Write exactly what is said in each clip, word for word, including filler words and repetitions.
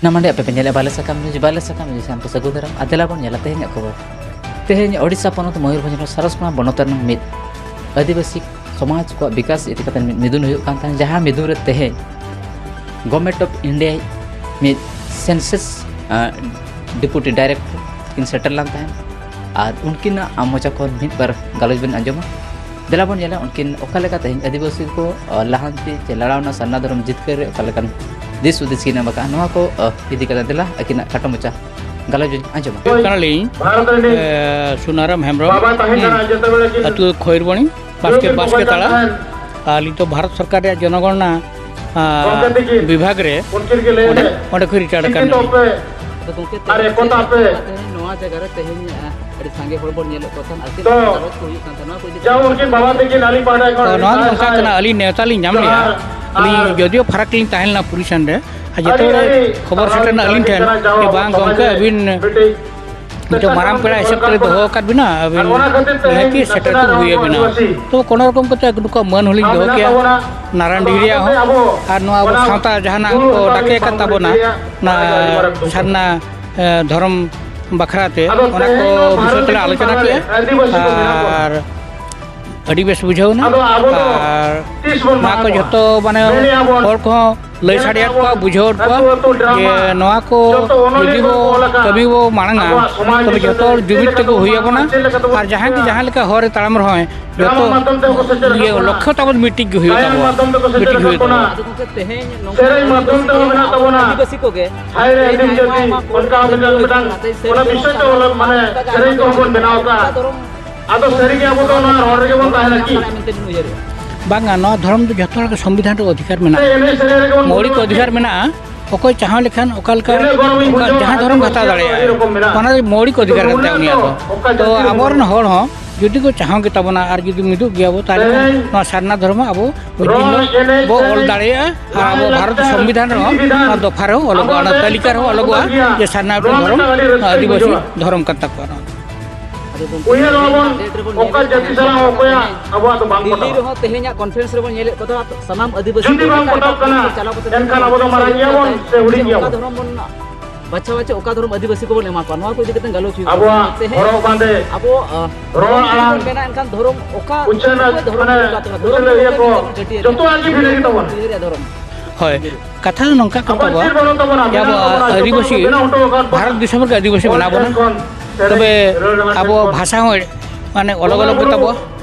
ᱱᱟᱢᱟᱱᱰᱤ ᱟᱯᱮ ᱯᱮ ᱧᱮᱞᱮᱫ ᱵᱟᱞᱮ ᱥᱟᱠᱟᱢ ᱱᱤᱭᱩᱡᱽ, ᱵᱟᱞᱮ ᱥᱟᱠᱟᱢ ᱱᱤᱭᱩᱡᱽ ᱥᱟᱱᱟᱢ ᱠᱚ ᱥᱟᱹᱜᱩᱱ ᱫᱟᱨᱟᱢ᱾ ᱟᱨ ᱫᱮᱞᱟ ᱵᱚᱱ ᱧᱮᱞᱟ ᱛᱮᱦᱮᱧᱟᱜ ᱠᱷᱚᱵᱚᱨ᱾ ᱛᱮᱦᱮᱧ ᱳᱰᱤᱥᱟ ᱯᱚᱱᱚᱛ ᱢᱚᱭᱩᱨᱵᱷᱚᱸᱡᱽ ᱨᱮᱱᱟᱜ ᱥᱟᱨᱚᱥᱢᱟ ᱵᱚᱱᱚᱛ ᱨᱮᱱᱟᱜ ᱢᱤᱫ ᱟᱹᱫᱤᱵᱟᱹᱥᱤ ᱥᱚᱢᱟᱡᱽ ᱠᱚᱣᱟᱜ ᱵᱤᱠᱟᱥ ᱤᱫᱤ ᱠᱟᱛᱮ ᱢᱤᱫ ᱢᱤᱫᱩᱱ ᱦᱩᱭᱩᱜ ᱠᱟᱱ ᱛᱟᱦᱮᱸᱫ, ᱡᱟᱦᱟᱸ ᱢᱤᱫᱩᱱ ᱨᱮ ᱛᱮᱦᱮᱧ Government of India ᱢᱤᱫ census, ᱟᱸ, deputy director ᱠᱤᱱ ᱥᱮᱴᱮᱨ ᱞᱮᱱ ᱛᱟᱦᱮᱸᱫ᱾ ᱟᱨ ᱩᱱᱠᱤᱱᱟᱜ ᱟᱢ ᱢᱚᱪᱟ ᱠᱷᱚᱱ ᱢᱤᱫ ᱵᱟᱨ ᱜᱟᱞᱚᱪ ᱵᱮᱱ ᱟᱸᱡᱚᱢᱟ᱾ ᱫᱮᱞᱟ ᱵᱚᱱ ᱧᱮᱞᱟ ᱩᱱᱠᱤᱱ ᱚᱠᱟ ᱞᱮᱠᱟ ᱛᱮᱦᱮᱧ ᱟᱹᱫᱤᱵᱟᱹᱥᱤ ᱠᱚ, ᱟᱸ, ᱞᱟᱦᱟᱱᱛᱤ ᱪᱮ ᱞᱟᱲᱟᱣᱱᱟ ᱥᱟᱨᱱᱟ ᱫᱷᱚᱨᱚᱢ ᱡᱤᱛᱠᱟᱹᱨ ᱨᱮ ᱚᱠᱟ ᱞᱮᱠᱟᱱ ᱫᱤᱥ ᱦᱩᱫᱤᱥ ᱠᱤᱱ ᱮᱢ ᱟᱠᱟᱫᱼᱟ, ᱱᱚᱣᱟ ᱠᱚ, ᱟᱸ, ᱤᱫᱤ ᱠᱟᱛᱮ ᱫᱮᱞᱟ ᱟᱹᱠᱤᱱᱟᱜ ᱠᱷᱟᱴᱚ ᱢᱚᱪᱟ ᱜᱟᱞᱚᱪ ᱵᱚᱱ ᱟᱸᱡᱚᱢᱟ᱾ ᱦᱩᱭᱩᱜ ᱠᱟᱱᱟᱞᱤᱧ, ᱮ, ᱥᱩᱱᱟᱨᱟᱢ ᱦᱮᱢᱵᱨᱚᱢ, ᱟᱹᱛᱩ ᱠᱷᱚᱭᱨᱵᱚᱱᱤ, ᱵᱟᱥᱠᱮ, ᱵᱟᱥᱠᱮ ᱛᱟᱲᱟ᱾ ᱟᱹᱞᱤᱧ ᱛᱚ ᱵᱷᱟᱨᱚᱛ ᱥᱚᱨᱠᱟᱨ ᱨᱮᱭᱟᱜ ᱡᱚᱱᱚᱜᱚᱱᱱᱟ, ᱟ, ᱵᱤᱵᱷᱟᱜᱽ ᱨᱮ ᱚᱸᱰᱮ, ᱚᱸᱰᱮ ᱠᱷᱚᱱ ᱨᱤᱴᱟᱭᱟᱨᱰ ᱟᱠᱟᱱ ᱱᱟᱞᱤᱧ᱾ ᱟᱫᱚ ᱜᱚᱢᱠᱮ, ᱛᱮᱦᱮᱧ ᱱᱚᱣᱟ ᱡᱟᱭᱜᱟ ᱨᱮ ᱛᱮᱦᱮᱧ, ᱟ, ᱟᱹᱰᱤ ᱥᱟᱸᱜᱮ ᱦᱚᱲ ᱵᱚᱱ ᱧᱮᱞᱮᱫ ᱠᱚ ᱛᱟᱦᱮᱸᱱ, ᱟᱨ ᱪᱮᱫ ᱞᱮᱠᱟ ᱜᱟᱞᱚᱪ ᱠᱚ ᱦᱩᱭᱩᱜ ᱠᱟᱱ ᱛᱟᱦᱮᱸᱱ, ᱱᱚᱣᱟ ᱠᱚ ᱤᱫᱤ ᱠᱟᱛᱮ ᱛᱚ ᱱᱚᱣᱟ ᱫᱚ ᱚᱱᱠᱟ ᱠᱟᱱᱟ, ᱟᱹᱞᱤᱧ ᱱᱮᱣᱛᱟ ᱞᱤᱧ ᱧᱟᱢ ᱞᱮᱜᱼᱟ᱾ ᱟᱹᱞᱤᱧ ᱡᱚᱫᱤᱭᱳ ᱯᱷᱟᱨᱟᱠ ᱞᱤᱧ ᱛᱟᱦᱮᱸ ᱞᱮᱱᱟ ᱯᱩᱨᱤ ᱥᱮᱱ ᱨᱮ, ᱟᱨ ᱡᱚᱛᱚ ᱦᱚᱲ ᱠᱷᱚᱵᱚᱨ ᱥᱮᱴᱮᱨ ᱮᱱᱟ ᱟᱹᱞᱤᱧ ᱴᱷᱮᱱ ᱡᱮ, "ᱵᱟᱝ ᱜᱚᱢᱠᱮ, ᱟᱹᱵᱤᱱ ᱫᱚ ᱢᱟᱨᱟᱝ ᱯᱮᱲᱟ ᱦᱤᱥᱟᱹᱵ ᱛᱮᱞᱮ ᱫᱚᱦᱚ ᱟᱠᱟᱫ ᱵᱤᱱᱟ, ᱟᱹᱵᱤᱱ ᱱᱤᱦᱟᱹᱛᱤ ᱥᱮᱴᱮᱨ ᱠᱚ ᱦᱩᱭ ᱟᱹᱵᱤᱱᱟ᱾" ᱛᱚ ᱠᱳᱱᱳ ᱨᱚᱠᱚᱢ ᱠᱟᱛᱮ ᱱᱩᱠᱩᱣᱟᱜ ᱢᱟᱹᱱ ᱦᱚᱸᱞᱤᱧ ᱫᱚᱦᱚ ᱠᱮᱜᱼᱟ, ᱱᱟᱨᱟᱭᱚᱱ ᱰᱤ ᱨᱮᱭᱟᱜ ᱦᱚᱸ, ᱟᱨ ᱱᱚᱣᱟ ᱟᱵᱚ ᱥᱟᱶᱛᱟ ᱡᱟᱦᱟᱱᱟᱜ ᱠᱚ ᱰᱟᱠᱮ ᱟᱠᱟᱫ ᱛᱟᱵᱚᱱᱟ, ᱚᱱᱟ ᱥᱟᱨᱱᱟ, ᱮ, ᱫᱷᱚᱨᱚᱢ ᱵᱟᱠᱷᱨᱟ ᱛᱮ, ᱚᱱᱟ ᱠᱚ ᱵᱤᱥᱚᱭ ᱛᱮᱞᱮ ᱟᱞᱳᱪᱚᱱᱟ ᱠᱮᱜᱼᱟ᱾ ᱟᱨ ᱟᱹᱰᱤ ᱵᱮᱥ ᱵᱩᱡᱷᱟᱹᱣ ᱮᱱᱟ᱾ ᱟᱨ ᱱᱚᱣᱟ ᱠᱚ ᱡᱷᱚᱛᱚ, ᱢᱟᱱᱮ, ᱦᱚᱲ ᱠᱚᱦᱚᱸ ᱞᱟᱹᱭ ᱥᱟᱰᱮᱭᱟᱫ ᱠᱚᱣᱟ, ᱵᱩᱡᱷᱟᱹᱣ ᱟᱫ ᱠᱚᱣᱟ ᱡᱮ ᱱᱚᱣᱟ ᱠᱚ ᱡᱩᱫᱤ ᱵᱚ ᱠᱟᱹᱢᱤ ᱵᱚ ᱢᱟᱲᱟᱝᱟ, ᱛᱚᱵᱮ ᱡᱷᱚᱛᱚ ᱦᱚᱲ ᱡᱩᱢᱤᱫ ᱛᱮᱠᱚ ᱦᱩᱭ ᱟᱵᱚᱱᱟ᱾ ᱟᱨ ᱡᱟᱦᱟᱸᱭ ᱜᱮ ᱡᱟᱦᱟᱸ ᱞᱮᱠᱟ ᱦᱚᱨ ᱨᱮ ᱛᱟᱲᱟᱢ ᱨᱮᱦᱚᱸᱭ, ᱡᱚᱛᱚ ᱤᱭᱟᱹ ᱞᱚᱠᱠᱷᱚ ᱛᱟᱵᱚᱱ ᱢᱤᱫᱴᱤᱡ ᱜᱮ ᱦᱩᱭᱩᱜ ᱛᱟᱵᱚᱱᱟ, ᱢᱤᱫᱴᱤᱡ ᱦᱩᱭᱩᱜ ᱛᱟᱵᱚᱱᱟ᱾ ᱟᱫᱚ ᱜᱚᱢᱠᱮ, ᱛᱮᱦᱮᱧ ᱱᱚᱝᱠᱟ ᱥᱮᱨᱮᱧ ᱢᱟᱫᱽᱫᱷᱚᱢ ᱛᱮᱦᱚᱸ ᱢᱮᱱᱟᱜ ᱛᱟᱵᱚᱱᱟ᱾ ᱟᱹᱫᱤᱵᱟᱹᱥᱤ ᱠᱚᱜᱮ ᱦᱟᱭ ᱨᱮ ᱛᱮᱦᱮᱧ ᱟᱹᱫᱤᱢ ᱟᱭᱢᱟ, ᱡᱟᱹᱛᱤ, ᱟᱭᱢᱟ ᱠᱚ ᱚᱱᱠᱟ ᱢᱤᱫᱴᱟᱝ, ᱢᱤᱫᱴᱟᱝ ᱚᱱᱟ ᱵᱤᱥᱚᱭ ᱛᱮ ᱚᱞ, ᱢᱟᱱᱮ, ᱥᱮᱨᱮᱧ ᱠᱚᱦᱚᱸ ᱵᱚᱱ ᱵᱮᱱᱟᱣ ᱟᱠᱟᱫᱼᱟ᱾ ᱟᱫᱚ ᱥᱟᱹᱨᱤᱜᱮ ᱟᱵᱚ ᱫᱚ ᱱᱚᱣᱟ ᱨᱚᱲ ᱨᱮᱜᱮ ᱵᱚᱱ ᱛᱟᱦᱮᱱᱟ ᱠᱤ? ᱵᱟᱝᱟ, ᱱᱚᱣᱟ ᱫᱷᱚᱨᱚᱢ ᱫᱚ ᱡᱷᱚᱛᱚ ᱦᱚᱲ ᱜᱮ ᱥᱚᱝᱵᱤᱫᱷᱟᱱ ᱨᱮ ᱚᱫᱷᱤᱠᱟᱨ ᱢᱮᱱᱟᱜᱼᱟ, ᱮᱱᱮᱡ ᱥᱮᱨᱮᱧ ᱨᱮᱜᱮ ᱵᱚᱱ ᱢᱳᱣᱞᱤᱠ ᱵᱚᱫᱚᱞᱟ ᱠᱤ? ᱚᱫᱷᱤᱠᱟᱨ ᱢᱮᱱᱟᱜᱼᱟ᱾ ᱚᱠᱚᱭ ᱪᱟᱦᱟᱣ ᱞᱮᱠᱷᱟᱱ ᱚᱠᱟ ᱞᱮᱠᱟ, ᱛᱤᱱᱟᱹᱜ ᱜᱚᱨᱚᱢᱤᱧ ᱚᱠᱟ ᱵᱩᱡᱷᱟᱹᱣᱟ, ᱡᱟᱦᱟᱸ ᱫᱷᱚᱨᱚᱢ ᱟᱹᱰᱤ ᱦᱟᱛᱟᱣ ᱢᱩᱥᱠᱤᱞ ᱫᱟᱲᱮᱭᱟᱜᱼᱟᱭ, ᱟᱹᱰᱤ ᱨᱚᱠᱚᱢ ᱢᱮᱱᱟᱜᱼᱟ᱾ ᱚᱱᱟ ᱫᱚ ᱢᱳᱣᱞᱤᱠ ᱚᱫᱷᱤᱠᱟᱨ ᱠᱟᱱ ᱛᱟᱭᱟ ᱩᱱᱤᱭᱟᱜ ᱫᱚ᱾ ᱚᱠᱟ ᱛᱚ ᱡᱟᱹᱛᱤ ᱟᱵᱚᱨᱮᱱ ᱦᱚᱲ ᱦᱚᱸ ᱡᱩᱫᱤ ᱠᱚ ᱪᱟᱦᱟᱣ ᱜᱮ ᱛᱟᱵᱚᱱᱟ ᱟᱨ ᱡᱩᱫᱤ ᱢᱤᱫᱚᱜ ᱜᱮᱭᱟ ᱵᱚ, ᱛᱟᱦᱚᱞᱮ ᱠᱷᱟᱱ ᱛᱮᱦᱮᱧ ᱱᱚᱣᱟ ᱥᱟᱨᱱᱟ ᱫᱷᱚᱨᱚᱢ ᱟᱵᱚ ᱢᱤᱫ ᱫᱤᱱ ᱨᱚᱲ, ᱦᱤᱞᱳᱜ ᱮᱱᱮᱡ, ᱵᱚ ᱚᱞ ᱥᱮᱨᱮᱧ, ᱫᱟᱲᱮᱭᱟᱜᱼᱟ ᱟᱨ ᱞᱟᱭ ᱟᱵᱚ ᱵᱷᱟᱨᱚᱛ ᱞᱟᱠᱪᱟᱨ, ᱥᱚᱝᱵᱤᱫᱷᱟᱱ ᱨᱮᱦᱚᱸ ᱵᱤᱫᱷᱤ ᱵᱤᱫᱷᱟᱱ, ᱱᱚᱣᱟ ᱫᱚᱯᱷᱟ ᱨᱮᱦᱚᱸ ᱚᱞᱚᱜᱚᱜᱼᱟ, ᱟᱵᱚ ᱚᱱᱟ ᱛᱟᱹᱞᱤᱠᱟ ᱨᱮᱦᱚᱸ ᱚᱞᱚᱜᱚᱜᱼᱟ ᱱᱚᱣᱟ ᱡᱮ ᱢᱤᱫᱴᱟᱝ ᱥᱟᱨᱱᱟ ᱟᱹᱰᱤ ᱨᱟᱹᱥᱠᱟᱹᱧ ᱟᱹᱫᱤᱵᱟᱹᱥᱤ ᱵᱩᱡᱷᱟᱹᱣᱟ᱾ ᱫᱷᱚᱨᱚᱢ ᱠᱟᱱ ᱛᱟᱠᱚᱣᱟ ᱱᱚᱣᱟ ᱫᱚ᱾ ᱩᱭᱦᱟᱹᱨ ᱢᱟᱵᱚᱱ, ᱚᱠᱟ ᱡᱟᱹᱛᱤ ᱥᱟᱞᱟᱜ ᱦᱚᱸ ᱚᱠᱚᱭᱟᱜ ᱟᱵᱚᱣᱟᱜ ᱫᱚ ᱵᱟᱝ ᱫᱤᱞᱞᱤ ᱯᱚᱴᱟᱜᱼᱟ᱾ ᱨᱮᱦᱚᱸ ᱛᱮᱦᱮᱧᱟᱜ ᱠᱚᱱᱯᱷᱟᱨᱮᱱᱥ ᱨᱮᱵᱚᱱ ᱧᱮᱞᱮᱫ ᱠᱚ ᱛᱟᱦᱮᱸᱫ, ᱥᱟᱱᱟᱢ ᱟᱹᱫᱤᱵᱟᱹᱥᱤ ᱡᱩᱫᱤ ᱠᱚ ᱵᱟᱝ ᱢᱮᱱᱫᱟ, ᱯᱚᱴᱟᱜ ᱠᱟᱱᱟ, ᱪᱟᱞᱟᱣ ᱠᱟᱛᱮ ᱮᱱᱠᱷᱟᱱ ᱟᱵᱚ ᱫᱚ ᱢᱟᱨᱟᱝ ᱜᱮᱭᱟᱵᱚᱱ ᱥᱮ ᱦᱩᱰᱤᱧ ᱚᱠᱟ ᱜᱮᱭᱟᱵᱚᱱ? ᱫᱷᱚᱨᱚᱢ ᱵᱚᱱ ᱵᱟᱪᱷᱟᱣᱟ ᱪᱮ ᱚᱠᱟ ᱫᱷᱚᱨᱚᱢ ᱟᱹᱫᱤᱵᱟᱹᱥᱤ ᱠᱚᱵᱚᱱ ᱮᱢᱟ ᱠᱚᱣᱟ, ᱱᱚᱣᱟ ᱠᱚ ᱤᱫᱤ ᱠᱟᱛᱮ ᱜᱟᱞᱚᱪ ᱦᱩᱭᱩᱜᱼᱟ᱾ ᱟᱵᱚᱣᱟᱜ ᱛᱮᱦᱮᱧ ᱦᱚᱨᱚᱜ ᱵᱟᱸᱫᱮ, ᱟᱵᱚ, ᱟᱸ, ᱨᱚᱲ ᱫᱷᱚᱨᱚᱢ ᱡᱩᱫᱤ ᱟᱲᱟᱝ, ᱵᱚᱱ ᱢᱮᱱᱟ, ᱮᱱᱠᱷᱟᱱ ᱫᱷᱚᱨᱚᱢ ᱚᱠᱟ, ᱩᱪᱷᱟᱹᱱ, ᱚᱠᱚᱭ ᱫᱷᱚᱨᱚᱢ ᱢᱟᱱᱮ ᱠᱚ ᱮᱢᱟ ᱠᱚᱣᱟ? ᱫᱷᱚᱨᱚᱢ ᱩᱪᱷᱟᱹᱱ ᱫᱚ ᱟᱹᱨᱤᱭᱟᱹ ᱠᱚ ᱢᱤᱫᱴᱮᱱ ᱡᱚᱛᱚᱣᱟᱜ ᱜᱮ ᱵᱷᱤᱱᱟᱹ ᱜᱮ ᱛᱟᱵᱚᱱᱟ᱾ ᱩᱭᱦᱟᱹᱨᱮᱜᱼᱟ ᱫᱷᱚᱨᱚᱢ᱾ ᱦᱳᱭ, ᱠᱟᱛᱷᱟ ᱫᱚ ᱱᱚᱝᱠᱟ ᱠᱟᱱ ᱟᱵᱚᱣᱟᱜ ᱛᱟᱵᱚᱣᱟ ᱪᱮᱫ ᱵᱟᱹᱱᱩᱜ ᱛᱟᱵᱚᱱᱟ? ᱡᱮ ᱟᱵᱚ ᱢᱮᱱᱟᱜ ᱛᱟᱵᱚᱱᱟ, ᱟᱹᱫᱤᱵᱟᱹᱥᱤ, ᱡᱚᱛᱚ ᱜᱮ ᱢᱮᱱᱟᱜ ᱦᱚᱴᱚ ᱟᱠᱟᱫ ᱵᱚᱱᱟ᱾ ᱵᱷᱟᱨᱚᱛ ᱫᱤᱥᱚᱢ ᱨᱮᱜᱮ ᱟᱹᱫᱤᱵᱟᱹᱥᱤ ᱚᱞ ᱢᱮᱱᱟᱜ ᱵᱚᱱᱟ᱾ ᱴᱷᱮᱱ ᱠᱷᱚᱱ ᱛᱚᱵᱮ ᱥᱮᱨᱮᱧ, ᱨᱟᱹᱲ ᱟᱲᱟᱝ ᱟᱵᱚ ᱠᱚ ᱵᱷᱟᱥᱟ ᱦᱚᱸ ᱢᱟᱱᱮ ᱚᱞᱚᱜ ᱵᱚᱸᱜᱟ ᱚᱞᱚᱜ ᱵᱩᱨᱩ ᱜᱮᱛᱟ ᱵᱚ,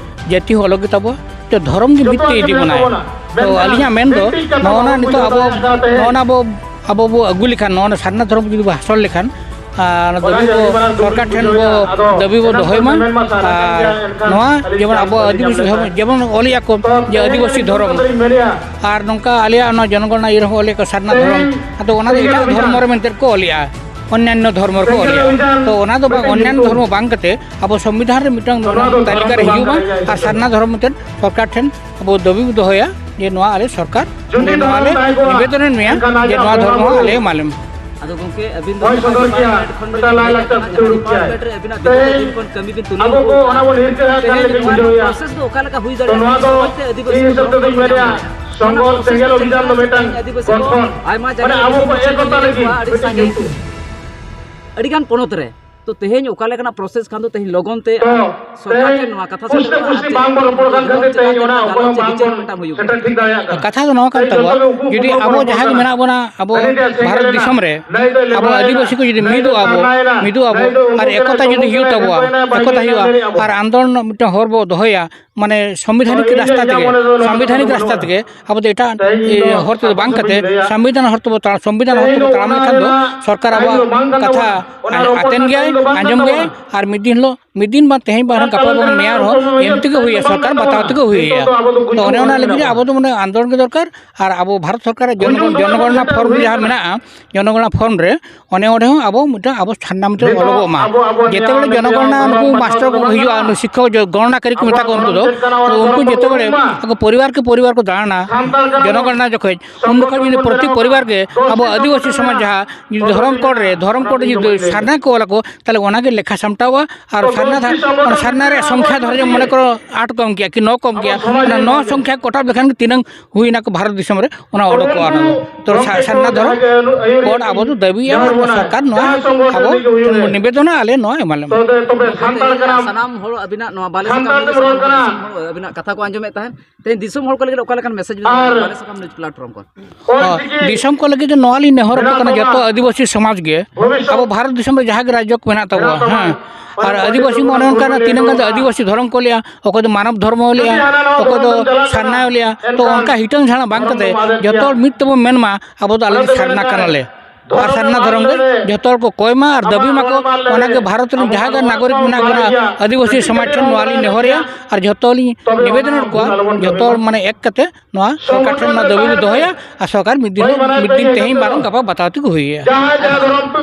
ᱡᱟᱹᱛᱤ ᱦᱚᱸ ᱚᱞᱚᱜ ᱜᱮᱛᱟ ᱵᱚ, ᱛᱚ ᱫᱷᱚᱨᱚᱢ ᱜᱮ ᱡᱚᱛᱚ ᱢᱤᱫ ᱛᱮ ᱦᱟᱹᱴᱤᱧ ᱤᱫᱤ ᱢᱮᱱᱟᱜ ᱵᱚᱱᱟᱭ᱾ ᱛᱟᱵᱚᱱᱟ᱾ ᱛᱚ ᱢᱮᱱᱠᱷᱟᱱ ᱟᱹᱞᱤᱧᱟᱜ ᱢᱮᱱ ᱫᱚ ᱢᱤᱫᱴᱤᱡ ᱠᱟᱛᱷᱟ ᱱᱚᱜᱼᱚ ᱱᱟ ᱵᱟᱵᱚᱱ ᱱᱤᱛᱚᱜ ᱟᱵᱚ, ᱵᱩᱡᱷᱟᱹᱣ ᱫᱟᱲᱮᱭᱟᱜ ᱠᱟᱱᱟ ᱛᱮᱦᱮᱧ᱾ ᱱᱚᱜᱼᱚ ᱱᱟ ᱟᱵᱚ, ᱟᱵᱚ ᱵᱚ ᱟᱹᱜᱩ ᱞᱮᱠᱷᱟᱱ, ᱱᱚᱜᱼᱚ ᱱᱟ ᱥᱟᱨᱱᱟ ᱫᱷᱚᱨᱚᱢ ᱡᱩᱫᱤ ᱵᱚ ᱦᱟᱥᱚᱞ ᱞᱮᱠᱷᱟᱱ, ᱟᱨ ᱚᱱᱟ ᱚᱱᱟ ᱫᱟᱹᱵᱤ ᱜᱮ ᱵᱚ ᱟᱹᱰᱤ ᱢᱟᱨᱟᱝ ᱫᱩᱠ ᱥᱚᱨᱠᱟᱨ ᱴᱷᱮᱱ ᱵᱩᱡᱷᱟᱹᱣ ᱵᱚ ᱮᱱᱟ᱾ ᱟᱫᱚ ᱫᱟᱹᱵᱤ ᱵᱚ ᱥᱟᱱᱟᱢ ᱫᱚᱦᱚᱭ ᱠᱚ ᱢᱟ᱾ ᱢᱮᱱ ᱢᱟ ᱥᱟᱨᱱᱟ ᱟᱨ ᱠᱟᱱ ᱜᱮᱭᱟ, ᱮᱱᱠᱷᱟᱱ ᱱᱚᱣᱟ ᱟᱹᱞᱤᱧ ᱡᱮᱢᱚᱱ ᱡᱟᱦᱟᱸ ᱟᱵᱚ ᱞᱤᱧ ᱟᱹᱫᱤᱵᱟᱹᱥᱤ ᱧᱟᱢ ᱫᱷᱚᱨᱚᱢ, ᱞᱮᱫᱟ᱾ ᱡᱮᱢᱚᱱ ᱚᱞᱮᱜᱼᱟ ᱠᱚ ᱛᱚ ᱡᱮ ᱟᱹᱫᱤᱵᱟᱹᱥᱤ ᱛᱮᱦᱮᱧ ᱫᱷᱚᱨᱚᱢ, ᱠᱟᱛᱷᱟ ᱞᱤᱧ ᱢᱮᱱᱮᱜᱼᱟ᱾ ᱟᱨ ᱱᱚᱝᱠᱟ ᱟᱞᱮᱭᱟᱜ ᱱᱚᱣᱟ ᱡᱚᱱᱚᱜᱚᱬᱱᱟ ᱤᱭᱟᱹ ᱨᱮᱦᱚᱸ ᱚᱞᱮᱜᱼᱟ ᱠᱚ ᱥᱟᱨᱱᱟ ᱫᱷᱚᱨᱚᱢ, ᱛᱮᱦᱮᱧ ᱟᱫᱚ ᱚᱱᱟ ᱫᱚ ᱛᱮᱦᱮᱧ ᱮᱴᱟᱜ ᱫᱷᱚᱨᱢᱚ ᱨᱮ ᱢᱮᱱᱛᱮ ᱠᱚ ᱚᱞᱮᱜᱼᱟ, ᱚᱱᱱᱟᱱᱱᱚ ᱫᱷᱚᱨᱢᱚ ᱨᱮᱠᱚ ᱛᱮᱦᱮᱧ ᱚᱞᱮᱜᱼᱟ᱾ ᱚᱱᱱᱟᱱᱱᱚ ᱫᱷᱚᱨᱢᱚ ᱵᱟᱝ ᱠᱟᱛᱮ ᱟᱵᱚ ᱥᱚᱝᱵᱤᱫᱷᱟᱱ ᱨᱮ ᱢᱤᱫᱴᱟᱝ ᱛᱚ ᱱᱚᱣᱟ ᱫᱚ ᱛᱟᱹᱞᱤᱠᱟ ᱨᱮ ᱫᱷᱚᱨᱚᱢ ᱫᱚ ᱵᱟᱝ ᱦᱤᱡᱩᱜ ᱢᱟ ᱠᱟᱱᱟ, ᱟᱨ ᱥᱟᱨᱱᱟ ᱫᱷᱚᱨᱚᱢ ᱢᱤᱫᱴᱮᱱ ᱥᱚᱨᱠᱟᱨ ᱴᱷᱮᱱ ᱟᱵᱚ ᱫᱟᱹᱵᱤ ᱵᱚ ᱫᱚᱦᱚᱭᱟ ᱡᱮ ᱱᱚᱣᱟ ᱟᱞᱮ ᱥᱚᱨᱠᱟᱨ ᱡᱩᱫᱤ ᱱᱚᱣᱟ ᱞᱮ ᱫᱷᱚᱨᱚᱢ ᱛᱟᱦᱮᱸ ᱠᱚᱜᱼᱟ, ᱱᱤᱵᱮᱫᱚᱱ ᱮᱢ ᱢᱮᱭᱟ ᱮᱱᱠᱷᱟᱱ ᱡᱮ ᱟᱡᱟᱜ ᱱᱚᱣᱟ ᱵᱚᱸᱜᱟ ᱫᱷᱚᱨᱢᱚ ᱵᱩᱨᱩ ᱟᱞᱮ ᱮᱢᱟᱞᱮᱢ᱾ ᱟᱫᱚ ᱜᱚᱢᱠᱮ, ᱟᱹᱵᱤᱱ ᱫᱚ ᱦᱚᱭ ᱥᱚᱫᱚᱨ ᱠᱮᱭᱟ, ᱯᱟᱨᱞᱟᱢᱮᱱᱴ ᱠᱷᱚᱱ ᱵᱤᱱ ᱢᱤᱫᱴᱟᱝ ᱞᱟᱭ ᱞᱟᱠᱪᱟᱨ ᱡᱟᱦᱟᱸ ᱯᱷᱩᱴᱟᱹᱣ ᱠᱮᱭᱟᱭ᱾ ᱰᱤᱯᱟᱨᱴᱢᱮᱱᱴ ᱨᱮ ᱟᱹᱵᱤᱱᱟᱜ ᱛᱮᱦᱮᱧ ᱫᱤᱨᱜᱷᱚ ᱫᱤᱱ ᱠᱷᱚᱱ ᱠᱟᱹᱢᱤ ᱵᱤᱱ ᱛᱩᱞᱟᱹᱣ ᱟᱹᱜᱩ ᱟᱠᱟᱫᱟ᱾ ᱟᱵᱚ ᱠᱚ ᱚᱱᱟ ᱵᱚᱱ ᱦᱤᱨᱠᱟᱹ ᱟᱠᱟᱫ ᱠᱷᱟᱱ ᱛᱮᱦᱮᱧ ᱞᱮᱠᱟ ᱱᱚᱣᱟ ᱵᱩᱡᱷᱟᱹᱣᱮᱭᱟ᱾ ᱯᱨᱚᱥᱮᱥ ᱫᱚ ᱚᱠᱟ ᱞᱮᱠᱟ ᱦᱩᱭ ᱛᱚ ᱫᱟᱲᱮᱭᱟᱜᱼᱟ? ᱱᱚᱣᱟ ᱫᱚ ᱥᱚᱢᱟᱡᱽ ᱛᱮ ᱟᱹᱫᱤᱵᱟᱹᱥᱤ ᱤᱧ ᱦᱤᱥᱟᱹᱵ ᱫᱷᱚᱨᱚᱢ ᱛᱮᱫᱚᱧ ᱢᱮᱱᱟ, ᱢᱮᱱᱟᱜᱼᱟ᱾ ᱥᱚᱝᱜᱚᱞ ᱥᱮᱸᱜᱮᱞ ᱚᱵᱷᱤᱡᱟᱱ ᱫᱚ ᱢᱤᱫᱴᱟᱝ ᱟᱹᱫᱤᱵᱟᱹᱥᱤ ᱠᱚ ᱜᱚᱴᱷᱚᱱ᱾ ᱟᱭᱢᱟ ᱢᱟᱱᱮ ᱡᱟᱭᱜᱟ ᱨᱮ ᱟᱵᱚ ᱠᱚ ᱟᱹᱫᱤᱵᱟᱹᱥᱤ ᱮᱠᱚᱛᱟ ᱢᱮᱱᱟᱜ ᱞᱟᱹᱜᱤᱫ ᱠᱚᱣᱟ, ᱟᱹᱰᱤ ᱢᱤᱫᱴᱟᱝ ᱥᱟᱸᱜᱮ᱾ ᱧᱩᱛᱩᱢ᱾ ᱟᱹᱰᱤᱜᱟᱱ ᱯᱚᱱᱚᱛ ᱨᱮ᱾ ᱛᱚ ᱛᱮᱦᱮᱧ ᱚᱠᱟ ᱞᱮᱠᱟᱱᱟᱜ ᱯᱨᱚᱥᱮᱥ ᱠᱷᱟᱱ ᱫᱚ ᱛᱮᱦᱮᱧ ᱞᱚᱜᱚᱱ ᱛᱮ ᱛᱚ, ᱥᱚᱨᱠᱟᱨ ᱛᱮᱦᱮᱧ ᱴᱷᱮᱱ ᱱᱚᱣᱟ ᱠᱟᱛᱷᱟ ᱯᱩᱥᱴᱟᱹ ᱥᱮᱴᱮᱨᱚᱜᱼᱟ ᱯᱩᱥᱴᱤ ᱡᱮ ᱵᱟᱝ ᱵᱚᱱ ᱨᱚᱯᱚᱲ ᱠᱟᱱ ᱫᱷᱚᱨᱚᱢ ᱠᱷᱟᱹᱛᱤᱨ ᱪᱮᱛᱟᱱ ᱛᱮᱦᱮᱧ ᱨᱮ ᱚᱱᱟ ᱜᱟᱞᱚᱪ ᱚᱠᱚᱭ ᱦᱚᱸ ᱥᱮ ᱵᱟᱝ ᱵᱤᱪᱟᱹᱨ ᱵᱚᱱ ᱢᱤᱫᱴᱟᱝ ᱦᱩᱭᱩᱜᱼᱟ᱾ ᱥᱮᱴᱮᱨ ᱴᱷᱤᱠ ᱫᱟᱲᱮᱭᱟᱜ ᱠᱟᱱᱟ᱾ ᱠᱟᱛᱷᱟ ᱫᱚ ᱱᱚᱣᱟ ᱠᱟᱱ ᱛᱮᱦᱮᱧ ᱛᱟᱵᱚᱱᱟ, ᱡᱚᱛᱚ ᱜᱮ ᱩᱱᱠᱩ ᱡᱩᱫᱤ ᱠᱚᱵᱚᱱ ᱟᱵᱚ ᱨᱚᱯᱚᱲ ᱡᱟᱦᱟᱸ ᱜᱮ ᱠᱟᱱᱟ᱾ ᱢᱮᱱᱟᱜ ᱵᱚᱱᱟ, ᱟᱵᱚ ᱦᱟᱹᱱᱤ ᱴᱷᱮᱱ ᱥᱮᱸᱜᱮᱞ ᱵᱷᱟᱨᱚᱛ ᱮᱱᱟ, ᱫᱤᱥᱚᱢ ᱨᱮ ᱱᱟᱹᱭ ᱫᱚᱭ ᱟᱵᱚ ᱞᱮᱵᱲᱟᱭᱮᱱᱟ, ᱟᱹᱫᱤᱵᱟᱹᱥᱤ ᱠᱚ ᱡᱩᱫᱤ ᱱᱟᱹᱭ ᱫᱚᱭ ᱢᱤᱫᱚᱜ ᱟᱵᱚ, ᱯᱟᱨᱱᱟᱭᱮᱱᱟ, ᱢᱤᱫᱚᱜ ᱟᱵᱚ, ᱱᱟᱹᱭ ᱫᱚ ᱟᱨ ᱩᱢᱩᱠ ᱮᱱᱟ, ᱮᱠᱚᱛᱟ ᱡᱩᱫᱤ ᱛᱩᱢᱩᱠ ᱦᱩᱭᱩᱜ ᱮᱱᱟ, ᱛᱟᱵᱚᱣᱟ, ᱮᱠᱚᱛᱟ ᱮᱠᱚᱛᱟ ᱦᱩᱭᱩᱜᱼᱟ, ᱧᱮᱞ ᱫᱟᱲᱮᱭᱟᱜ ᱟᱵᱚᱱ᱾ ᱟᱨ ᱟᱱᱫᱳᱞᱚᱱ ᱢᱤᱫᱴᱟᱝ ᱦᱚᱨ ᱵᱚ ᱫᱚᱦᱚᱭᱟ, ᱢᱟᱱᱮ ᱥᱚᱝᱵᱤᱫᱷᱟᱱᱤᱠ ᱦᱳᱭ, ᱤᱧᱟᱹᱜ ᱨᱟᱥᱛᱟ ᱛᱮᱜᱮ, ᱢᱚᱱᱮ ᱫᱚ ᱱᱚᱣᱟ ᱥᱚᱝᱵᱤᱫᱷᱟᱱᱤᱠ ᱠᱚᱫᱚ ᱨᱟᱥᱛᱟ ᱵᱟᱹᱱᱩᱜᱼᱟ᱾ ᱛᱮᱜᱮ ᱟᱵᱚ ᱫᱚ ᱮᱴᱟᱜ, ᱛᱮᱦᱮᱧ ᱮ, ᱫᱚ ᱦᱚᱨ ᱛᱮᱫᱚ ᱟᱯᱟᱛᱚᱛᱚ ᱵᱟᱝ ᱠᱟᱛᱮ ᱵᱟᱹᱧ ᱞᱟᱹᱭᱟ᱾ ᱥᱚᱝᱵᱤᱫᱷᱟᱱ ᱦᱚᱨ ᱛᱮᱵᱚ ᱛᱟᱲᱟᱢ, ᱥᱚᱝᱵᱤᱫᱷᱟᱱ ᱦᱚᱨ ᱛᱮᱵᱚ ᱛᱟᱲᱟᱢ ᱞᱮᱠᱷᱟᱱ ᱫᱚ ᱥᱚᱨᱠᱟᱨ ᱟᱵᱚᱣᱟᱜ ᱠᱟᱛᱷᱟ ᱟᱡ ᱟᱛᱮᱱ ᱜᱮᱭᱟᱭ, ᱟᱸᱡᱚᱢ ᱜᱮᱭᱟᱭ, ᱟᱨ ᱢᱤᱫ ᱫᱤᱱ ᱦᱤᱞᱳᱜ, ᱢᱤᱫ ᱫᱤᱱ ᱵᱟ ᱛᱮᱦᱮᱧ ᱵᱟ ᱜᱟᱯᱟ ᱵᱚᱱ ᱢᱮᱭᱟ ᱨᱮᱦᱚᱸ, ᱮᱢ ᱛᱮᱜᱮ ᱦᱩᱭᱩᱜᱼᱟ, ᱥᱚᱨᱠᱟᱨ ᱵᱟᱛᱟᱣ ᱛᱮᱜᱮ ᱦᱩᱭᱩᱜᱼᱟ᱾ ᱛᱚ ᱚᱱᱮ ᱚᱱᱟ ᱞᱟᱹᱜᱤᱫ ᱟᱵᱚ ᱫᱚ ᱢᱟᱱᱮ ᱟᱱᱫᱳᱞᱚᱱ ᱜᱮ ᱫᱚᱨᱠᱟᱨ, ᱟᱨ ᱟᱵᱚ ᱵᱷᱟᱨᱚᱛ ᱥᱚᱨᱠᱟᱨᱟᱜ ᱡᱚᱱᱚᱜᱚ-, ᱡᱚᱱᱚᱜᱚᱬᱱᱟ ᱯᱷᱚᱨᱢ ᱡᱟᱦᱟᱸ ᱢᱮᱱᱟᱜᱼᱟ, ᱡᱚᱱᱚᱜᱚᱬᱱᱟ ᱯᱷᱚᱨᱢ ᱨᱮ, ᱚᱱᱮ ᱚᱸᱰᱮ ᱦᱚᱸ ᱟᱵᱚ ᱢᱤᱫᱴᱟᱝ ᱟᱵᱚ ᱥᱟᱨᱱᱟ ᱢᱤᱫᱴᱟᱝ ᱚᱞᱚᱜᱚᱜ ᱢᱟ᱾ ᱡᱮᱛᱮ ᱵᱮᱲᱮ ᱡᱚᱱᱚᱜᱚᱬᱱᱟ ᱱᱩᱠᱩ ᱢᱟᱥᱴᱟᱨ ᱠᱚᱠᱚ ᱦᱤᱡᱩᱜᱼᱟ, ᱱᱩᱠᱩ ᱥᱤᱠᱠᱷᱚᱠ ᱡᱚ-, ᱜᱚᱬᱱᱟᱠᱟᱨᱤ ᱠᱚ ᱢᱮᱛᱟ ᱠᱚᱣᱟ ᱩᱱᱠᱩ ᱫᱚ, ᱟᱫᱚ ᱩᱱᱠᱩ ᱡᱮᱛᱮ ᱵᱮᱲᱮ ᱟᱠᱚ ᱯᱚᱨᱤᱵᱟᱨ ᱠᱮ ᱯᱚᱨᱤᱵᱟᱨ ᱠᱚ ᱫᱟᱬᱟᱱᱟ, ᱡᱚᱱᱚᱜᱚᱬᱱᱟ ᱡᱚᱠᱷᱚᱡ, ᱩᱱ ᱡᱚᱠᱷᱚᱡ ᱡᱩᱫᱤ ᱯᱨᱚᱛᱤ ᱯᱚᱨᱤᱵᱟᱨ ᱜᱮ ᱟᱵᱚ ᱟᱹᱫᱤᱵᱟᱹᱥᱤ ᱥᱚᱢᱟᱡᱽ ᱡᱟᱦᱟᱸ ᱡᱩᱫᱤ ᱫᱷᱚᱨᱚᱢ ᱠᱳᱰ ᱨᱮ, ᱫᱷᱚᱨᱚᱢ ᱠᱳᱰ ᱨᱮ ᱡᱩᱫᱤ ᱥᱟᱨᱱᱟ ᱠᱚ ᱚᱞᱟ ᱠᱚ, ᱛᱟᱦᱚᱞᱮ ᱚᱱᱟᱜᱮ ᱞᱮᱠᱷᱟ ᱥᱟᱢᱴᱟᱣᱚᱜᱼᱟ᱾ ᱟᱨ ᱥᱟᱨᱱᱟ ᱫᱷᱟ-, ᱚᱱᱟ ᱥᱟᱨᱱᱟ ᱨᱮᱭᱟᱜ ᱥᱚᱝᱠᱷᱟ ᱫᱷᱚᱨᱚ ᱡᱮ ᱢᱚᱱᱮ ᱠᱚᱨᱚ ᱟᱴ ᱠᱚ ᱮᱢ ᱠᱮᱜᱼᱟ ᱠᱤ ᱱᱚ ᱠᱚ ᱮᱢ ᱠᱮᱜᱼᱟ, ᱚᱱᱟ ᱱᱚ ᱥᱚᱝᱠᱷᱟ ᱠᱚᱴᱟᱵ ᱞᱮᱠᱷᱟᱱ ᱜᱮ ᱛᱤᱱᱟᱹᱝ ᱦᱩᱭᱱᱟ ᱠᱚ ᱵᱷᱟᱨᱚᱛ ᱫᱤᱥᱚᱢ ᱨᱮ, ᱚᱱᱟ ᱚᱰᱚᱠᱚᱜᱼᱟ᱾ ᱚᱱᱟ ᱫᱚ ᱛᱚ ᱥᱟ-, ᱥᱟᱨᱱᱟ ᱫᱷᱚᱨᱚᱢ ᱠᱳᱰ ᱟᱵᱚ ᱫᱚ ᱫᱟᱹᱵᱤᱭᱟ, ᱥᱚᱨᱠᱟᱨ ᱱᱚᱣᱟ ᱟᱵᱚ ᱴᱷᱮᱱ ᱵᱚᱱ ᱱᱤᱵᱮᱫᱚᱱᱟ, ᱟᱞᱮ ᱱᱚᱣᱟ ᱮᱢᱟ ᱞᱮ ᱢᱟ᱾ ᱥᱟᱱᱟᱢ ᱦᱚᱲ ᱟᱹᱵᱤᱱᱟᱜ ᱱᱚᱣᱟ ᱵᱟᱞᱮ ᱥᱟᱠᱟᱢ ᱞᱟᱹᱜᱤᱫ ᱥᱟᱱᱟᱢ ᱫᱤᱥᱚᱢ ᱦᱚᱲ ᱟᱹᱵᱤᱱᱟᱜ ᱠᱟᱛᱷᱟ ᱠᱚ ᱟᱸᱡᱚᱢᱮᱫ ᱛᱟᱦᱮᱸᱫ᱾ ᱛᱮᱦᱮᱧ ᱫᱤᱥᱚᱢ ᱦᱚᱲ ᱠᱚ ᱞᱟᱹᱜᱤᱫ ᱚᱠᱟ ᱞᱮᱠᱟᱱ ᱢᱮᱥᱮᱡᱽ ᱵᱤᱱ ᱮᱢᱟ ᱵᱟᱞᱮ ᱥᱟᱠᱟᱢ ᱱᱤᱭᱩᱡᱽ ᱯᱞᱟᱴᱯᱷᱚᱨᱢ ᱠᱷᱚᱱ? ᱦᱚᱸ, ᱫᱤᱥᱚᱢ ᱠᱚ ᱞᱟᱹᱜᱤᱫ ᱫᱚ ᱱᱚᱣᱟ ᱞᱤᱧ ᱱᱮᱦᱚᱨᱚᱜ ᱠᱟᱱᱟ, ᱡᱚᱛᱚ ᱟᱹᱫᱤᱵᱟᱹᱥᱤ ᱥᱚᱢᱟᱡᱽ ᱜᱮ, ᱟᱵᱚ ᱵᱷᱟᱨᱚᱛ ᱫᱤᱥᱚᱢ ᱨᱮ ᱡᱟᱦᱟᱸ ᱜᱮ ᱨᱟᱡᱽᱡᱚ ᱠᱚ ᱢᱮᱱᱟᱜ ᱛᱟᱵᱚᱱᱟ, ᱦᱮᱸ, ᱟᱨ ᱟᱹᱫᱤᱵᱟᱹᱥᱤ ᱢᱟ ᱚᱱᱮ ᱚᱱᱠᱟᱱᱟᱜ ᱛᱤᱱᱟᱹᱜ ᱜᱟᱱ ᱫᱚ ᱟᱹᱫᱤᱵᱟᱹᱥᱤ ᱫᱷᱚᱨᱚᱢ ᱠᱚ ᱞᱟᱹᱭᱟ, ᱚᱠᱚᱭ ᱫᱚ ᱢᱟᱱᱚᱵ ᱫᱷᱚᱨᱢᱚ ᱞᱟᱹᱭᱟ, ᱚᱠᱚᱭ ᱫᱚ ᱥᱟᱨᱱᱟ ᱞᱟᱹᱭᱟ᱾ ᱛᱚ ᱚᱱᱠᱟ ᱦᱤᱴᱟᱹᱝ ᱡᱷᱟᱲᱟ ᱵᱟᱝ ᱠᱟᱛᱮ ᱡᱚᱛᱚ ᱦᱚᱲ ᱢᱤᱫ ᱛᱮᱵᱚᱱ ᱢᱮᱱ ᱢᱟ, ᱟᱵᱚ ᱫᱚ ᱟᱞᱮ ᱫᱚ ᱥᱟᱨᱱᱟ ᱠᱟᱱᱟᱞᱮ᱾ ᱟᱨ ᱥᱟᱨᱱᱟ ᱫᱷᱚᱨᱚᱢ ᱜᱮ ᱡᱚᱛᱚ ᱦᱚᱲ ᱠᱚ ᱠᱚᱭ ᱢᱟ ᱟᱨ ᱫᱟᱹᱵᱤ ᱢᱟᱠᱚ᱾ ᱚᱱᱟᱜᱮ ᱵᱷᱟᱨᱚᱛ ᱨᱮᱱ ᱡᱟᱦᱟᱸ ᱜᱮ ᱱᱟᱜᱚᱨᱤᱠ ᱢᱮᱱᱟᱜ ᱵᱚᱱᱟ, ᱟᱹᱫᱤᱵᱟᱹᱥᱤ ᱥᱚᱢᱟᱡᱽ ᱴᱷᱮᱱ ᱱᱚᱣᱟ ᱞᱤᱧ ᱱᱮᱦᱚᱨᱮᱜᱼᱟ᱾ ᱟᱨ ᱡᱚᱛᱚ ᱞᱤᱧ ᱱᱤᱵᱮᱫᱚᱱᱮᱫ ᱠᱚᱣᱟ, ᱡᱚᱛᱚ ᱦᱚᱲ ᱢᱟᱱᱮ ᱮᱠ ᱠᱟᱛᱮ ᱱᱚᱣᱟ ᱥᱚᱨᱠᱟᱨ ᱴᱷᱮᱱ ᱱᱚᱣᱟ ᱫᱟᱹᱵᱤ ᱵᱚ ᱫᱚᱦᱚᱭᱟ᱾ ᱟᱨ ᱥᱚᱨᱠᱟᱨ ᱢᱤᱫ ᱫᱤᱱ, ᱢᱤᱫ ᱫᱤᱱ ᱛᱮᱦᱮᱧ ᱵᱟᱝ ᱜᱟᱯᱟ ᱵᱟᱛᱟᱣ ᱛᱮᱜᱮ ᱦᱩᱭᱩᱜᱼᱟ᱾ ᱡᱟᱦᱟᱸ ᱡᱟᱦᱟᱸ ᱫᱷᱚᱨᱚᱢ ᱯᱮ